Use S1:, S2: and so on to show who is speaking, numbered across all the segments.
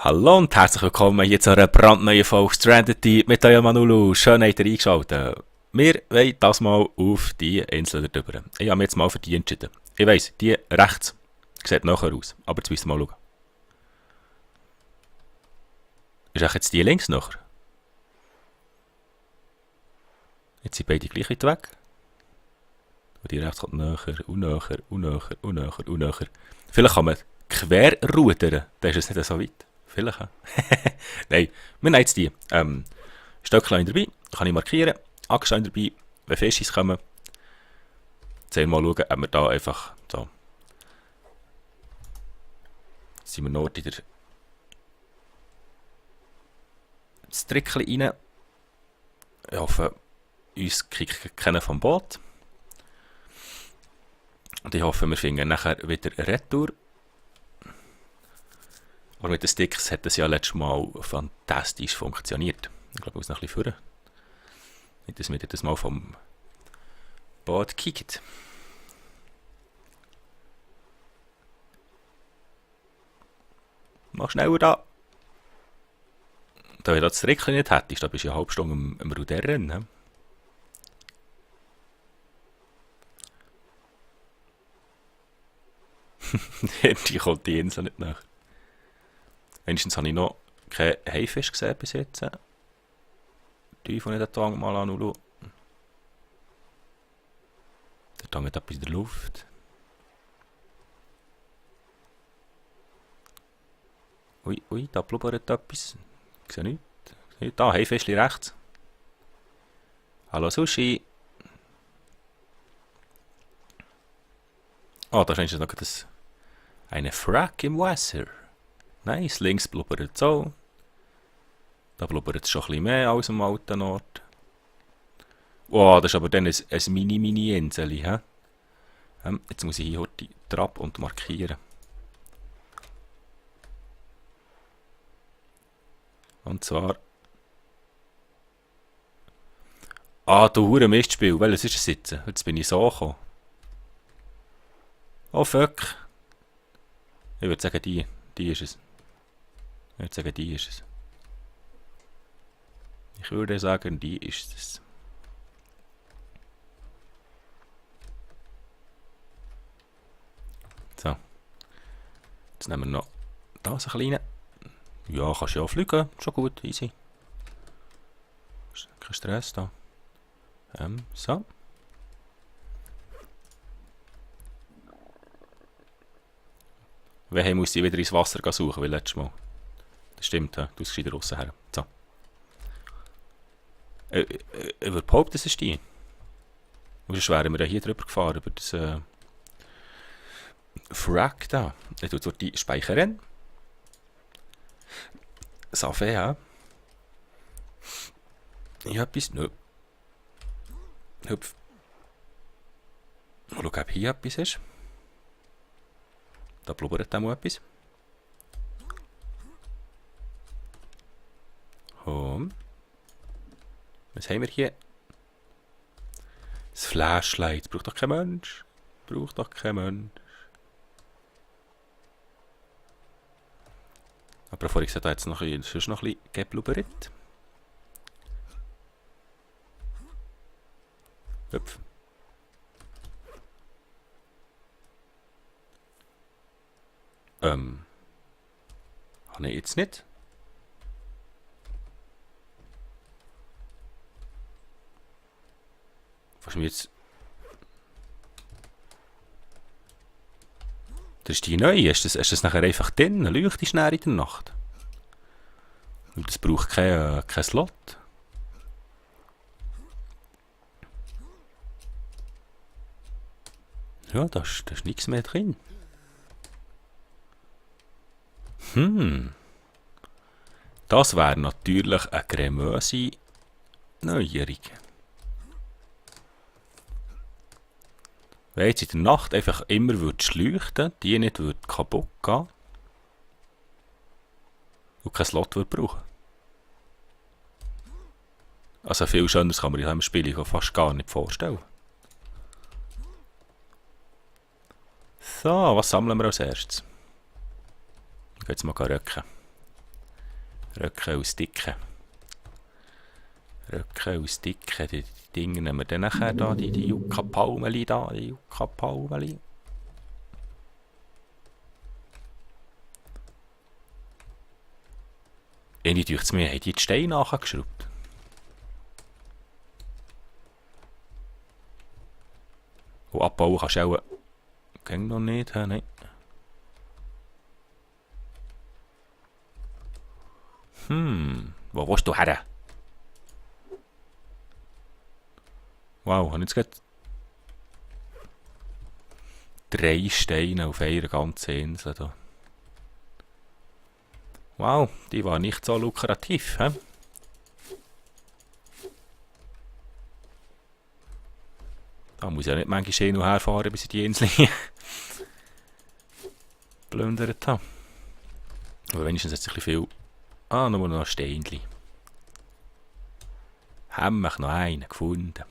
S1: Hallo und herzlich willkommen hier zu einer brandneuen Folge Stranded mit eurem Manulu. Schön, habt ihr eingeschaltet. Wir wollen das mal auf die Insel darüber. Ich habe mich jetzt mal für die entschieden. Ich weiss, die rechts sieht nachher aus, aber jetzt müssen wir mal schauen. Ist echt jetzt die links nachher? Jetzt sind beide gleich weit weg. Und die rechts kommt nachher, und nachher, und nachher, und nachher, und nachher. Vielleicht kann man quer rudern, dann ist es nicht so weit. Vielleicht. Nein, wir nehmen jetzt die. Stöckchen dabei, kann ich markieren. Achsen dabei, wenn Fischis kommen. Jetzt mal schauen, ob wir da einfach so. Jetzt sind wir noch in das Trickchen rein. Ich hoffe, uns kriegt keiner vom Boot. Und ich hoffe, wir finden nachher wieder Retour. Aber mit den Sticks hat das ja letztes Mal fantastisch funktioniert. Ich glaube, ich muss noch ein bisschen führen. Nicht, dass wir das mal vom Boot kicken. Mach schneller da. Da ich das Trickchen nicht hättest, da bist du ja eine halbe Stunde am Ruderrennen. Die kommt die Insel nicht nach. Wenigstens habe ich noch keinen Haifisch gesehen bis jetzt. Die von den Tang mal anschauen. Der Tang hat etwas in der Luft. Ui, ui, da blubbert etwas. Ich sehe nichts. Da, Haifischli rechts. Hallo Sushi. Oh, da ist noch eine Frack im Wasser. Nice, links blubbert es so. Da blubbert es schon ein bisschen mehr als am alten Ort. Wow, das ist aber dann ein Mini-Insel. Jetzt muss ich hier die Trab und markieren. Und zwar. Ah, du hure Mistspiel. Welches ist es jetzt? Jetzt bin ich so gekommen. Oh fuck. Ich würde sagen, die ist es. Ich würde sagen, die ist es. Ich würde sagen, die ist es. So. Jetzt nehmen wir noch das ein kleines. Ja, kannst ja auch fliegen. Schon gut, easy. Kein Stress da. So. Wer muss ich wieder ins Wasser suchen, wie letztes Mal. Das stimmt, du bist wieder raus her. So. Ich würde behaupten, das ist die. Und sonst wären wir ja hier drüber gefahren, über das Frack da. Ich tue dort die Speicherin. Safe, ja. Ich habe etwas. Nö. Hüpf. Mal schauen, ob hier etwas ist. Da blubbert auch mal etwas. Home. Was haben wir hier? Das Flashlight. Braucht doch kein Mensch. Braucht doch kein Mensch. Aber bevor ich da jetzt noch ein bisschen geblubbert. Hüpf. Habe ich jetzt nicht? Was mir jetzt. Das ist die neue. Ist das nachher einfach drin? Leuchtet näher in der Nacht? Und das braucht kein Slot. Ja, da ist nichts mehr drin. Das wäre natürlich eine cremöse Neuerung. Wenn jetzt in der Nacht einfach immer leuchten, die nicht kaputt gehen und keinen Slot brauchen. Also viel Schöneres kann man in diesem Spiel fast gar nicht vorstellen. So, was sammeln wir als erstes? Ich gehe jetzt mal röcken. Röcken aus Dicken. Röcken aus Dicken. Die Dinge nehmen wir dann nachher da, die Yucca-Palmeli da, die Yucca-Palmeli. Irgendwie denkt es mir, haben die Steine nachgeschraubt. Und abbauen kannst du auch... Ging noch nicht, nein. Wo willst du her? Wow, habe ich jetzt gerade 3 Steine auf einer ganzen Insel da. Wow, die war nicht so lukrativ, hä? Da muss ich ja nicht manchmal hin und her fahren, bis ich die Insel plündert habe. Aber wenigstens hat es ein bisschen viel... Ah, nur noch ein Steinchen. Haben wir noch einen gefunden.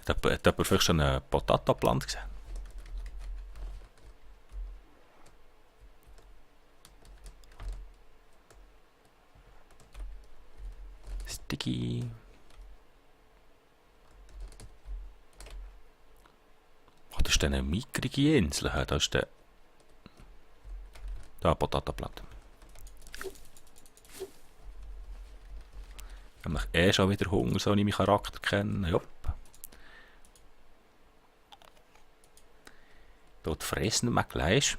S1: Hat jemand vielleicht schon einen Potato-Plant gesehen? Sticky. Oh, das ist eine mickrige Insel. Das ist der... Da, Potato-Plant. Ich habe schon wieder Hunger, so ich meinen Charakter kenne. Jupp. Dort fressen wir gleich.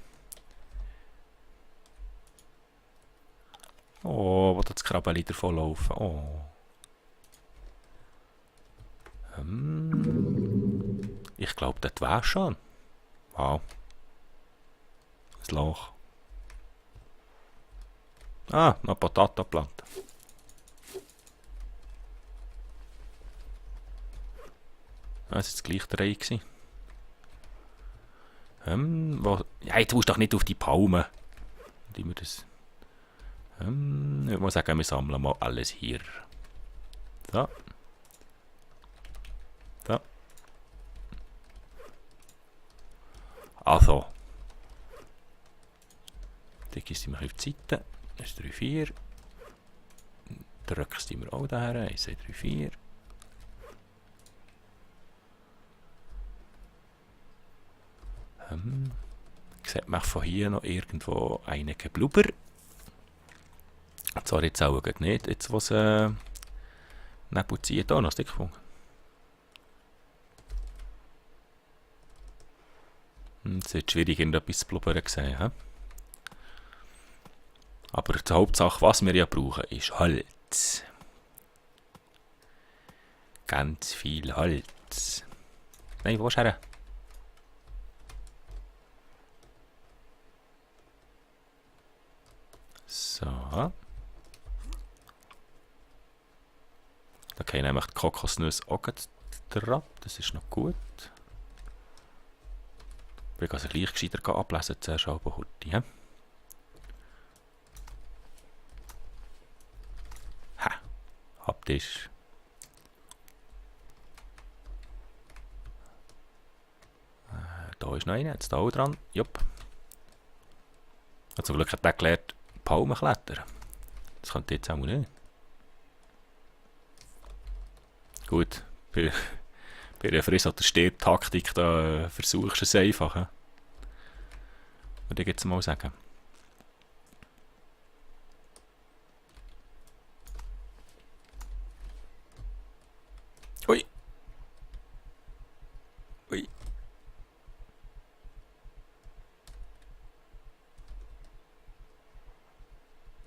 S1: Oh, wo das Krabbeli davon laufen. Oh. Ich glaube, das war schon. Wow. Das Loch. Ah, noch Potato-Plant. Das war gleich 3 gewesen. Ja, jetzt musst du doch nicht auf die Palme. Ich muss sagen, wir sammeln mal alles hier. So. So. Also. Die gießen wir auf die Seite. 1, 3, 4. Den Rücken ziehen wir auch daher. 1, 2, 3, 4. Sieht man von hier noch irgendwo einige Blubber. Zwar jetzt auch nicht, jetzt wo es Nebel zieht, auch noch Stick gefunden. Es wird schwierig, irgendetwas zu blubbern sehen. He? Aber die Hauptsache, was wir ja brauchen, ist Holz. Ganz viel Holz. Nein, wo ist er? So. Da kann ich nämlich die Kokosnüsse auch drauf. Das ist noch gut. Ich kann sie gleich gescheiter ablesen, zuerst aber Hurti. Ha! Haptisch. Da ist noch einer, jetzt da auch dran. Jupp. Zum Glück hat der gelernt, Palmen klettern. Das könnte jetzt auch nicht. Gut, bei einer Friss- oder Stirb-Taktik da versuchst du es einfach. Würde ich jetzt mal sagen. Ui! Ui!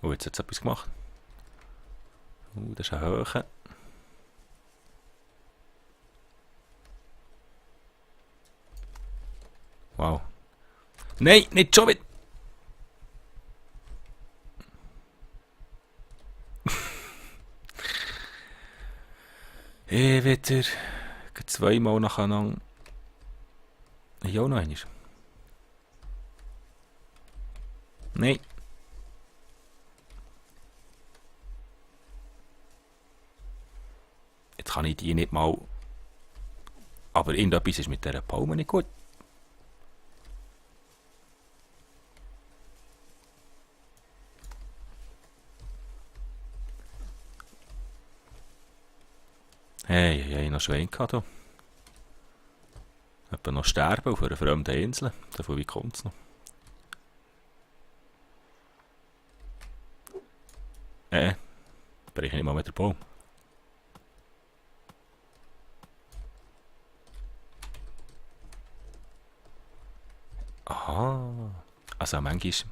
S1: Oh, jetzt hat es etwas gemacht. Das ist eine Höhe. Wow. Nein, nicht schon wieder. Wieder. Zweimal nacheinander. Ja, noch einmal. Nein. Jetzt kann ich die nicht mal... Aber irgendetwas ist mit dieser Palme nicht gut. Hey, noch Schwein gehabt hier. Etwa noch sterben auf einer fremden Insel. Davon wie kommt es noch? Breche ich nicht mal mit der Baum. Aha. Also manchmal...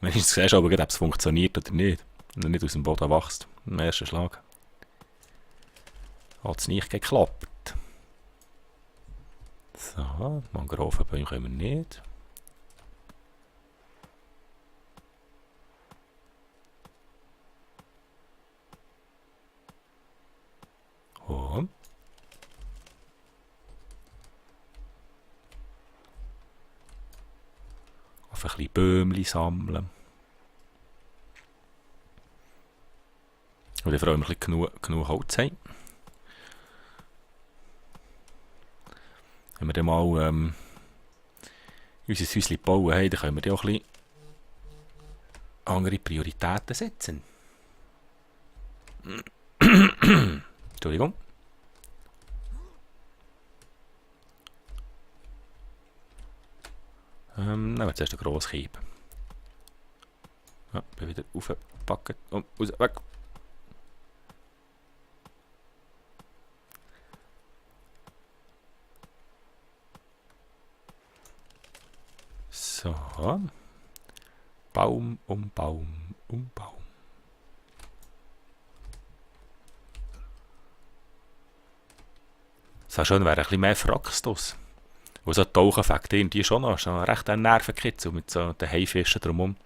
S1: Wenn ich es sehe, aber ob es funktioniert oder nicht. Wenn er nicht aus dem Boden wächst. Im ersten Schlag. Hat es nicht geklappt. So, Mangrovenbäume können wir nicht. Und? Auf ein bisschen Bäumchen sammeln. Und ich freue mich, dass wir genug Holz haben. Wenn wir dann mal unser Häuschen bauen haben, dann können wir dann auch ein bisschen andere Prioritäten setzen. Entschuldigung. Nehmen wir zuerst einen grossen Kieb. Ja, bin wieder aufgepacken und raus, weg. So. Baum um Baum um Baum. Es wäre schön, wäre ein bisschen mehr Frackstos. Und so Taucheneffekte, die schon noch, schon recht ein Nervenkitzel mit so den Haifischen drumherum.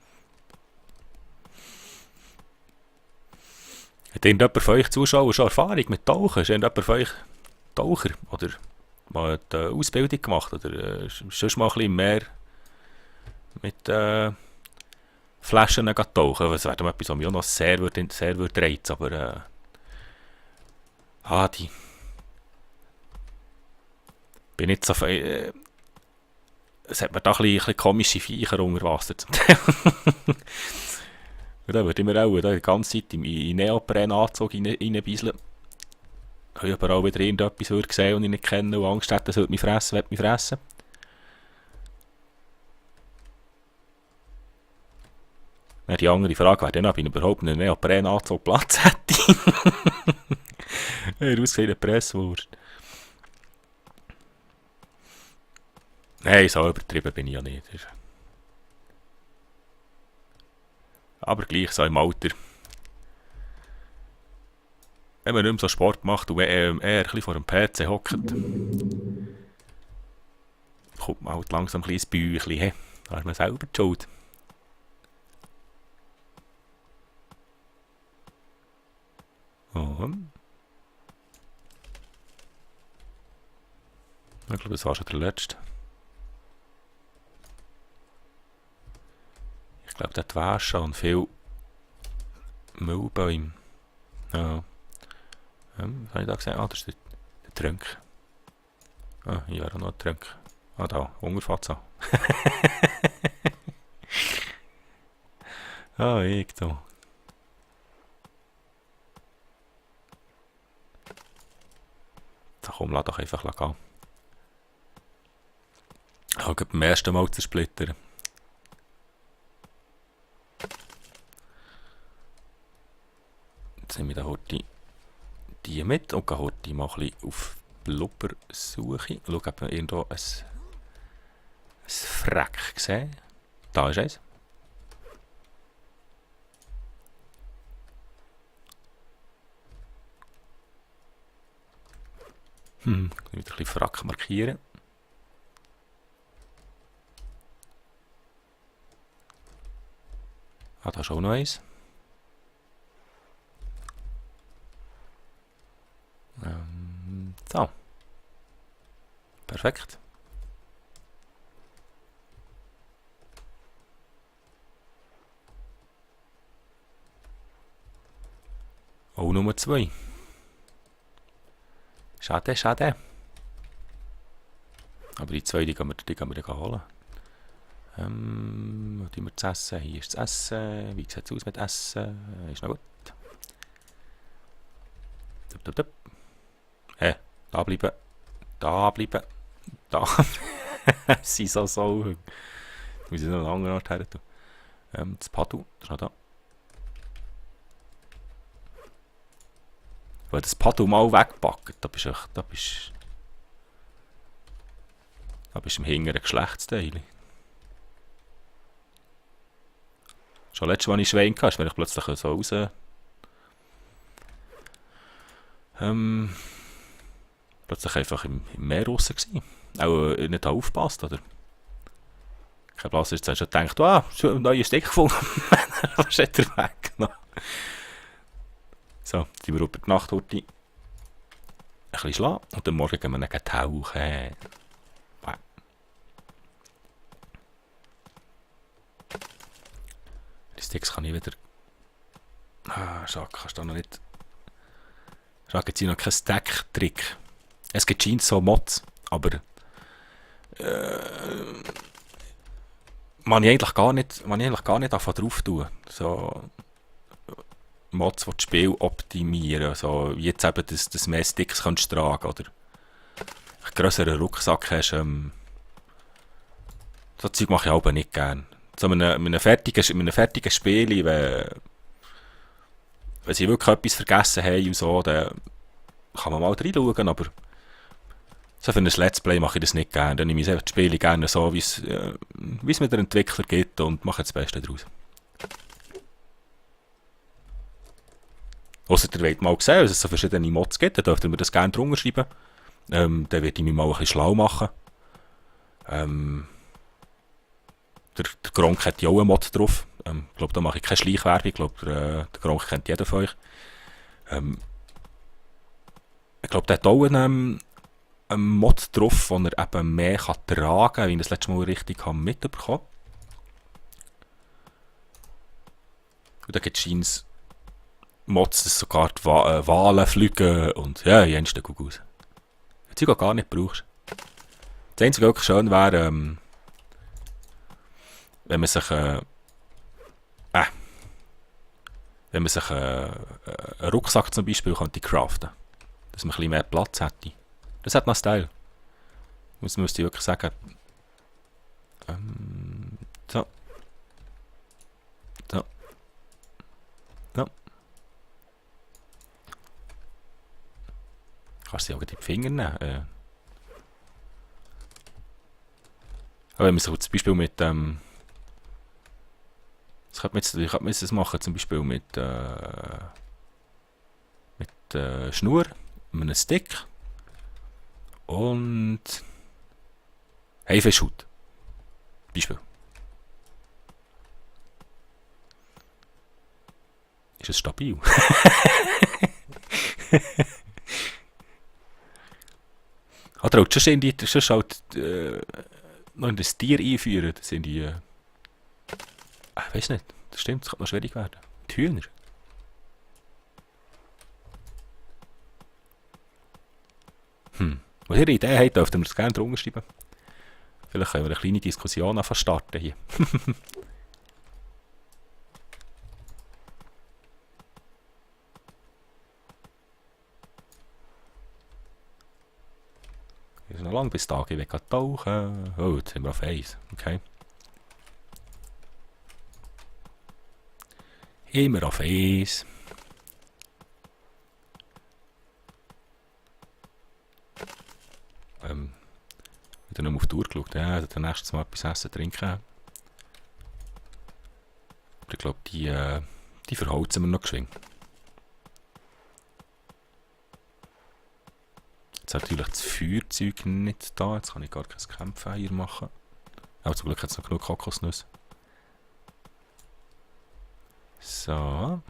S1: Hat irgendjemand von euch Zuschauer schon Erfahrung mit Tauchen? Ist irgendjemand von euch Taucher? Oder mal eine Ausbildung gemacht? Oder sonst mal ein bisschen mehr mit Flaschen tauchen? Das wäre etwas, was mich auch noch sehr reizen, aber die bin nicht so viel... es hat mir da ein bisschen komische Viecher unter Wasser zum Teil. Und da würde ich mir auch die ganze Zeit in Neoprenanzug reinbeiseln. Ich habe überall wieder irgendetwas gesehen und ich nicht kenne und Angst hätte, es würde mich fressen. Die andere Frage wäre dann, ob ich überhaupt einen Neoprenanzug Platz hätte. Er ausgesehen eine Presswurst. Nein, so übertrieben bin ich ja nicht. Aber gleich so im Alter. Wenn man nicht mehr so Sport macht und eher ein bisschen vor dem PC hockt, kommt man halt langsam ein kleines Bäuchchen. He? Da ist man selber die Schuld. Oh. Ich glaube, das war schon der letzte. Ich glaube, das war schon viel Müllbäume. Ja. Was habe ich da gesehen? Ah, das ist der Trunk. Ah, hier auch noch ein Trunk. Ah, da, Hungerfatze. Ah, ich da. So, komm, lass doch einfach gehen. Ich habe beim ersten Mal zersplittern. Jetzt nehmen wir da heute die mit und gehen heute mal ein bisschen auf Blubbersuche. Schau, ob wir irgendwo ein Freck gesehen. Da ist eins. Wieder ein bisschen Frack markieren. Ah, da ist auch noch eins. So. Perfekt. Oh, Nummer 2. Schade, schade. Aber die zwei, die gehen wir dann holen. Wo tun wir das Essen? Hier ist das Essen. Wie sieht es aus mit Essen? Ist noch gut. Dup, dup, dup. Da bleiben. Da bleiben. Da. Sie sind so. Muss ich noch einen anderen Ort her tun. Das Padu, das ist noch da. Weil das Padu mal wegpacken, da bist du im hinteren Geschlechtsteil. Schon letztes Mal, als ich Schwein hatte, wenn ich plötzlich so raus... plötzlich einfach im Meer raus gewesen. Auch nicht aufgepasst, oder? Kein Blaser jetzt schon gedacht, schon ein neuer Stick gefunden. Was hat er weggenommen? So, jetzt sind wir über die Nacht heute ein bisschen schlafen und am Morgen gehen wir dann tauchen. Die Sticks kann ich wieder... schau, kannst du noch nicht... Schau, jetzt noch kein Stack-Trick. Es gibt Jeans so Mods, aber... man eigentlich gar nicht einfach drauf tun. So... Mods, die das Spiel optimieren. So, wie jetzt eben, dass du mehr Sticks kannst tragen oder einen grösseren Rucksack hast. So Zeug mache ich aber nicht gerne. So mit einem fertigen Spiel, wenn sie wirklich etwas vergessen haben und so, dann kann man mal reinschauen, aber so für ein Let's Play mache ich das nicht gerne. Dann nehme ich das Spiel gerne so, wie es mir der Entwickler gibt und mache das Beste daraus. Ausser ihr wollt mal sehen, dass es so verschiedene Mods gibt, dann dürft ihr mir das gerne drunter schreiben. Dann werde ich mich mal ein bisschen schlau machen. Der Gronk hat ja auch einen Mod drauf. Ich glaube, da mache ich keine Schleichwerbung. Ich glaube, der Gronk kennt jeder von euch. Ich glaube, der hat auch einen Mod drauf, wo er eben mehr tragen kann, wie ich das letzte Mal richtig mitbekommen habe. Und da gibt es Mods, dass sogar die Wale fliegen und ja, jenst den Guck aus. Wenn du gar nicht brauchst. Das Einzige, was schön wäre, wenn man sich einen Rucksack zum Beispiel könnte craften, dass man ein bisschen mehr Platz hätte. Das hat noch Style. Müsste ich wirklich sagen. So. So. So. Kannst du sie auch in die Finger nehmen. Aber wenn man sich zum Beispiel mit ich könnte man jetzt das machen, zum Beispiel mit Schnur, mit einem Stick und Haifischhaut. Beispiel. Ist es stabil? Oder auch schon halt noch in das Tier einführen, das sind die... ich weiß nicht, das stimmt, das kann noch schwierig werden. Die Hühner. Was ihr Idee habt, dürft ihr mir das gerne drunter schreiben. Vielleicht können wir eine kleine Diskussion anfangen starten hier. Es ist noch lange bis Tag, ich will gerade tauchen. Oh, jetzt sind wir auf 1. Okay. Immer auf 1. Wieder noch auf die Uhr geschaut. Ja, dann nächstes Mal etwas essen, trinken. Aber ich glaube, die verholzen wir noch geschwind. Jetzt hat natürlich das Feuerzeug nicht da. Jetzt kann ich gar kein Campfire machen. Aber zum Glück hat es noch genug Kokosnüsse. So.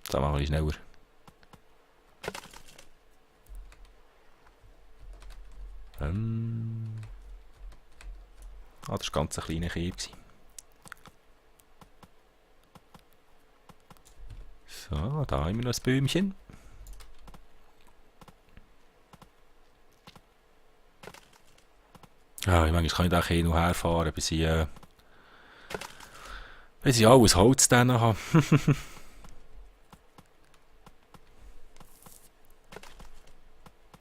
S1: Das machen wir schneller. Das war ganz ein kleiner Kieb. So, da haben wir noch ein Bäumchen. Ja, manchmal kann ich da hin und her fahren, bis ich alles Holz dann habe.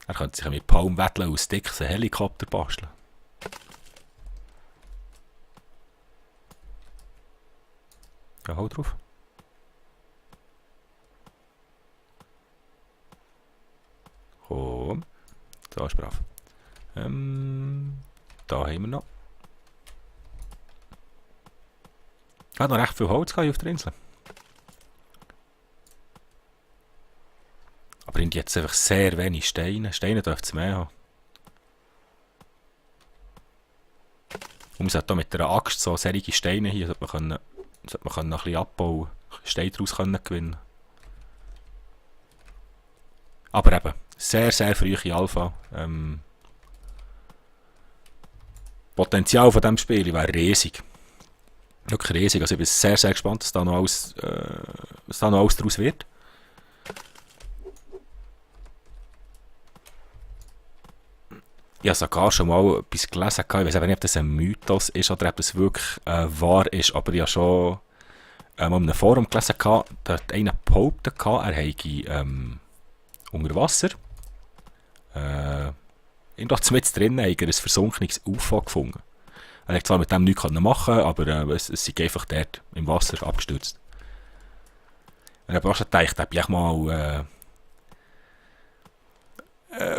S1: Er könnte sich mit Palmwetteln aus Sticks einen Helikopter basteln. Ja, hau drauf. Komm. Da ist brav. Da haben wir noch. Ich habe noch recht viel Holz auf der Insel. Aber in jetzt einfach sehr wenig Steine. Steine dürfte es mehr haben. Und man sollte hier mit einer Axt so serige Steine hier sollte man noch ein bisschen abbauen, Steine daraus gewinnen. Aber eben, sehr, sehr frühe Alpha. Potenzial von diesem Spiel wäre riesig. Wirklich riesig. Also ich bin sehr, sehr gespannt, was da noch alles daraus wird. Ich habe sogar schon mal etwas gelesen. Ich weiß nicht, ob das ein Mythos ist oder ob das wirklich wahr ist. Aber ich habe schon mal in einem Forum gelesen, da hat einer behauptet, er habe unter Wasser irgendwo mit drinnen ein versunkenes UFO gefunden. Er hat zwar mit dem nichts machen können, aber es ist einfach dort im Wasser abgestürzt. Und ich habe auch schon gedacht, ob ich mal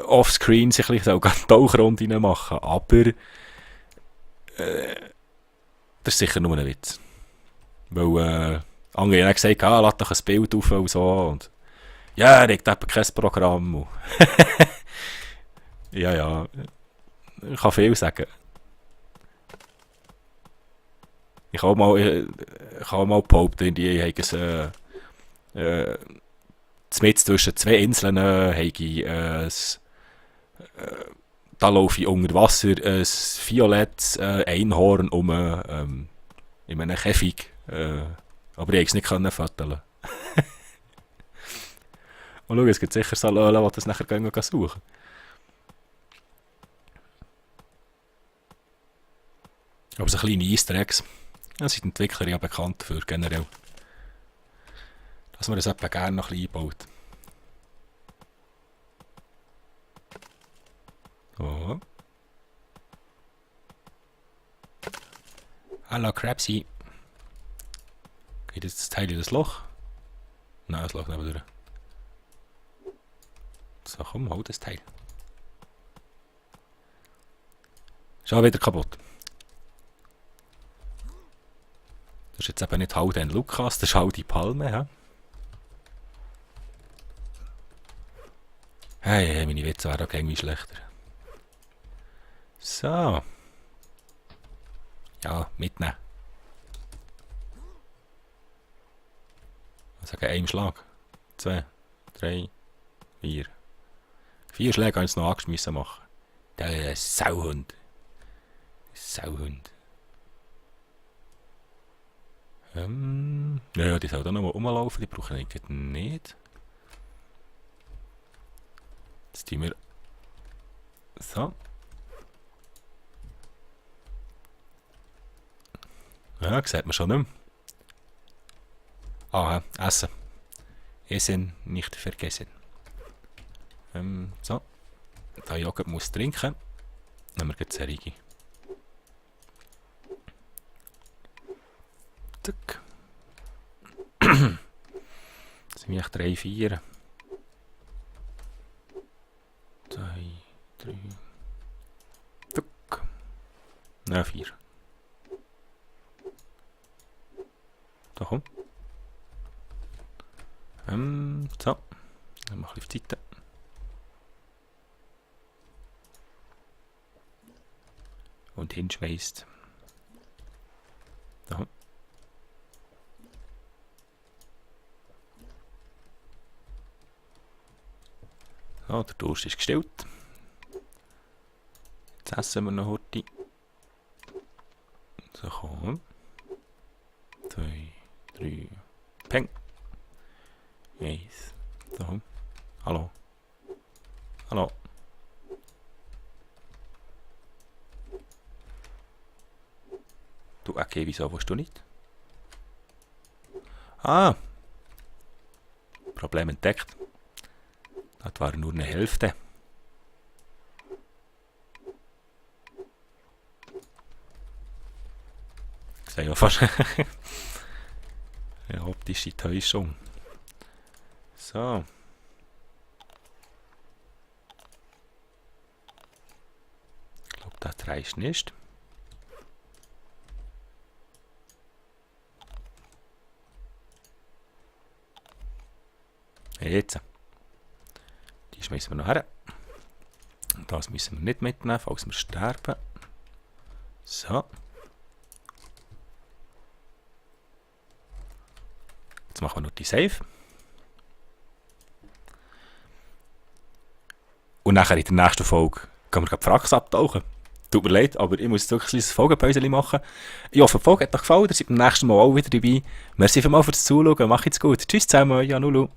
S1: offscreen sich ein bisschen eine Tauchrunde machen, aber das ist sicher nur ein Witz. Weil andere haben gesagt, lass doch ein Bild auf und so. Und ja, ich habe kein Programm. Ja, ich kann viel sagen. Ich habe mal behauptet, ich habe mitten zwischen zwei Inseln da laufe ich unter Wasser ein violettes Einhorn in einem Käfig. Aber ich konnte es nicht fotografieren. Und schau, es gibt sicher Salöle, die das nachher suchen. Aber so kleine Easter Eggs, das sind die Entwickler ja bekannt dafür, generell. Dass man das etwa gerne noch ein bisschen einbaut. Oh. Hallo Crabsy. Geht jetzt das Teil in das Loch? Nein, das Loch nicht durch. So, komm, hol das Teil. Schon wieder kaputt. Das ist jetzt eben nicht Hau den Lukas, das ist Hau die Palme. He? Hey, meine Witze wären auch irgendwie schlechter. So. Ja, mitnehmen. Ich sage einen Schlag. 2, 3, 4. 4 Schläge kann ich noch angeschmissen machen. Der Sauhund. Sauhund. Ja, die soll da noch mal rumlaufen, die brauchen ich nicht. Jetzt tun wir so. Ja, sieht man schon nicht mehr. Essen. Essen nicht vergessen. So. Da Joghurt muss trinken. Nehmen wir die Serie. Zack. Das sind echt 3, 4. 2, 3. Zack. Ja, 4. Da komm. So. Dann mach ich auf die Seite. Und hinschweißt. Da. So, der Durst ist gestillt. Jetzt essen wir noch heute. So, komm. 2, 3. Peng. 1. So. Hallo. Hallo. wieso willst du nicht? Ah! Problem entdeckt. Das war nur eine Hälfte. Ich sehe ja fast eine optische Täuschung. So. Ich glaube, das reicht nicht. Jetzt. Die schmeißen wir noch her. Und das müssen wir nicht mitnehmen, falls wir sterben. So. Jetzt machen wir noch die Save. Und nachher in der nächsten Folge können wir die Fracks abtauchen. Tut mir leid, aber ich muss jetzt wirklich ein Folgenpäuschen machen. Ich hoffe, die Folge hat euch gefallen. Ihr seid beim nächsten Mal auch wieder dabei. Merci vielmals fürs Zuschauen. Macht's gut. Tschüss zusammen, Janulu.